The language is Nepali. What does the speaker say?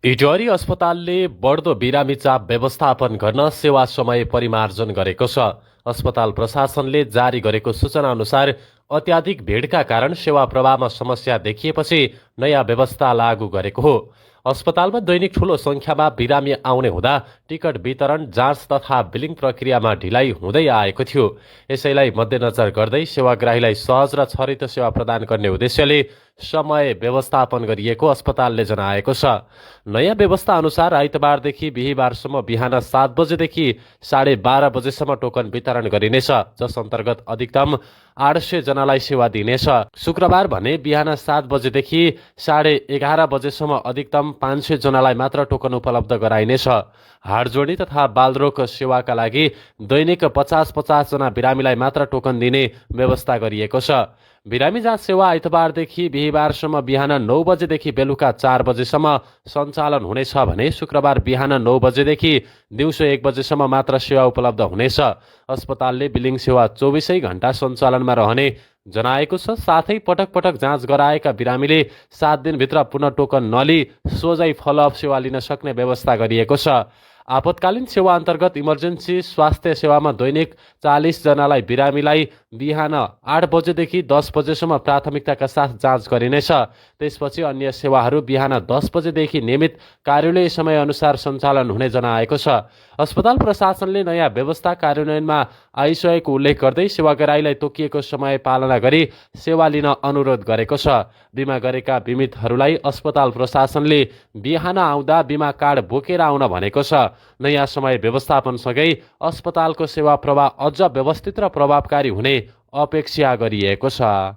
इटहरी अस्पतालले बढ्दो बिरामी चाप व्यवस्थापन गर्न सेवा समय परिमार्जन गरेको छ। अस्पताल प्रशासनले जारी गरेको सूचना अनुसार अत्याधिक भिडका कारण सेवा प्रवाहमा समस्या देखिएपछि नयाँ व्यवस्था लागू गरेको हो। अस्पतालमा दैनिक ठूलो संख्यामा बिरामी आउने हुँदा टिकट वितरण, जाँच तथा बिलिङ प्रक्रियामा ढिलाइ हुँदै आएको थियो। यसैलाई मध्यनजर गर्दै सेवाग्राहीलाई सहज र छरितो सेवा प्रदान गर्ने उद्देश्यले समय व्यवस्थापन गरिएको अस्पतालले जनाएको छ। नयाँ व्यवस्था अनुसार आइतबारदेखि बिहीबारसम्म बिहान 7 बजेदेखि 12:30 बजेसम्म टोकन वितरण गरिनेछ, जस अन्तर्गत अधिकतम 800 जनालाई सेवा दिइनेछ। शुक्रबार भने बिहान 7 बजेदेखि 11:30 बजेसम्म अधिकतम 500 जनालाई मात्र टोकन उपलब्ध गराइनेछ। हाडजोडी तथा बालरोग सेवाका लागि दैनिक 50-50 जना बिरामीलाई मात्र टोकन दिने व्यवस्था गरिएको छ। बिरामी जाँच सेवा आइतबारदेखि बिहीबारसम्म बिहान 9 बजेदेखि बेलुका 4 बजेसम्म सञ्चालन हुनेछ भने शुक्रबार बिहान 9 बजेदेखि दिउँसो 1 बजेसम्म मात्र सेवा उपलब्ध हुनेछ। अस्पतालले बिलिङ सेवा 24 घण्टा सञ्चालनमा रहने जनाएको छ। साथै पटक पटक जाँच गराएका बिरामीले 7 दिनभित्र पुनः टोकन नलिई सोझै फलोअप सेवा लिन सक्ने व्यवस्था गरिएको छ। आपतकालीन सेवा अन्तर्गत इमर्जेन्सी स्वास्थ्य सेवामा दैनिक 40 जनालाई बिरामीलाई बिहान 8 बजेदेखि 10 बजेसम्म प्राथमिकताका साथ जाँच गरिनेछ। त्यसपछि अन्य सेवाहरू बिहान 10 बजेदेखि नियमित कार्यालय समयअनुसार सञ्चालन हुने जनाएको छ। अस्पताल प्रशासनले नयाँ व्यवस्था कार्यान्वयनमा आइसकेको उल्लेख गर्दै सेवाग्राहीलाई तोकिएको समय पालना गरी सेवा लिन अनुरोध गरेको छ। बिमा गरेका बिमितहरूलाई अस्पताल प्रशासनले बिहान आउँदा बिमा कार्ड बोकेर आउन भनेको छ। नयाँ समय व्यवस्थापनसँगै अस्पतालको सेवा प्रवाह अझ व्यवस्थित र प्रभावकारी हुने अपेक्षा गरिएको छ।